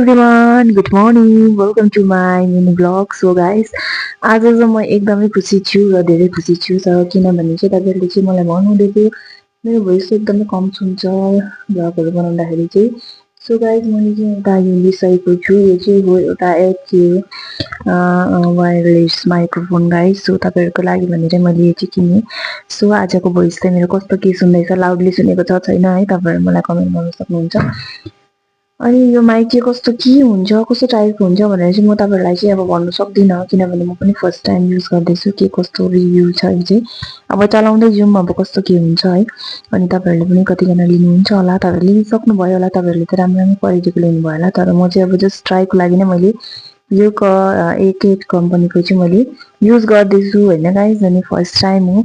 Everyone, good morning, welcome to my mini blog. So guys, आज चाहिँ म एकदमै खुसी छु र धेरै खुसी छु। किनभने चाहिँ तपाईँहरूले चाहिँ मलाई भन्नुहुँदै थियो मेरो भोइस एकदमै कम सुन्छ ब्लगहरू बनाउँदाखेरि चाहिँ। सो गाइस, मैले चाहिँ एउटा यो लिइसकेको छु। यो चाहिँ हो एउटा वायरलेस माइक्रोफोन गाइस। सो तपाईँहरूको लागि भनेर मैले यो चाहिँ किनेँ। सो आजको भोइस चाहिँ मेरो कस्तो के सुन्दैछ, लाउडली सुनेको छ छैन है, तपाईँहरू मलाई कमेन्ट गर्न सक्नुहुन्छ। अनि यो माइक चाहिँ कस्तो के हुन्छ, कस्तो टाइपको हुन्छ भनेर चाहिँ म तपाईँहरूलाई चाहिँ अब भन्नु सक्दिनँ, किनभने म पनि फर्स्ट टाइम युज गर्दैछु। के कस्तो रिभ्यू छ यो चाहिँ अब चलाउँदै जाउँ, अब कस्तो के हुन्छ है। अनि तपाईँहरूले पनि कतिजना लिनुहुन्छ होला, तपाईँहरूले लिइसक्नुभयो होला, तपाईँहरूले त राम्रो राम्रो क्वालिटीको लिनुभयो होला। तर म चाहिँ अब जस्ट ट्राईको लागि नै मैले यो एक कम्पनीको चाहिँ मैले युज गर्दैछु होइन गाइज। अनि फर्स्ट टाइम हो।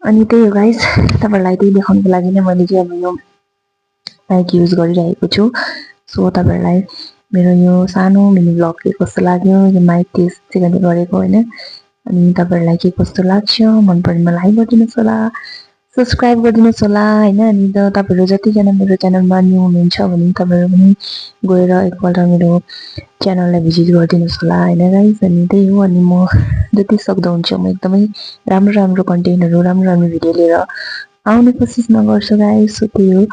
अनि त्यही हो गाइज, तपाईँहरूलाई त्यही देखाउनुको लागि नै मैले चाहिँ अब यो माइक युज गरिरहेको छु। सो तपाईँहरूलाई मेरो यो सानो मिनी ब्लग के कस्तो लाग्यो, यो माइक टेस्ट चाहिँ गरेको होइन। अनि तपाईँहरूलाई के कस्तो लाग्छ, मन परेमा लाइक गरिदिनुहोस् होला, सब्सक्राइब गरिदिनुहोस् होला होइन। अनि तपाईँहरू जतिजना मेरो च्यानलमा न्यू हुनुहुन्छ भने तपाईँहरू पनि गएर एकपल्ट मेरो च्यानललाई भिजिट गरिदिनुहोस् होला होइन गाइस। अनि त्यही हो। अनि म जति सक्दो हुन्छ म एकदमै राम्रो राम्रो कन्टेन्टहरू, राम्रो राम्रो भिडियो लिएर आउने कोसिसमा गर्छु गाइस। सो त्यही हो।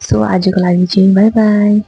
सो आजको लागि चाहिँ बाई बाई।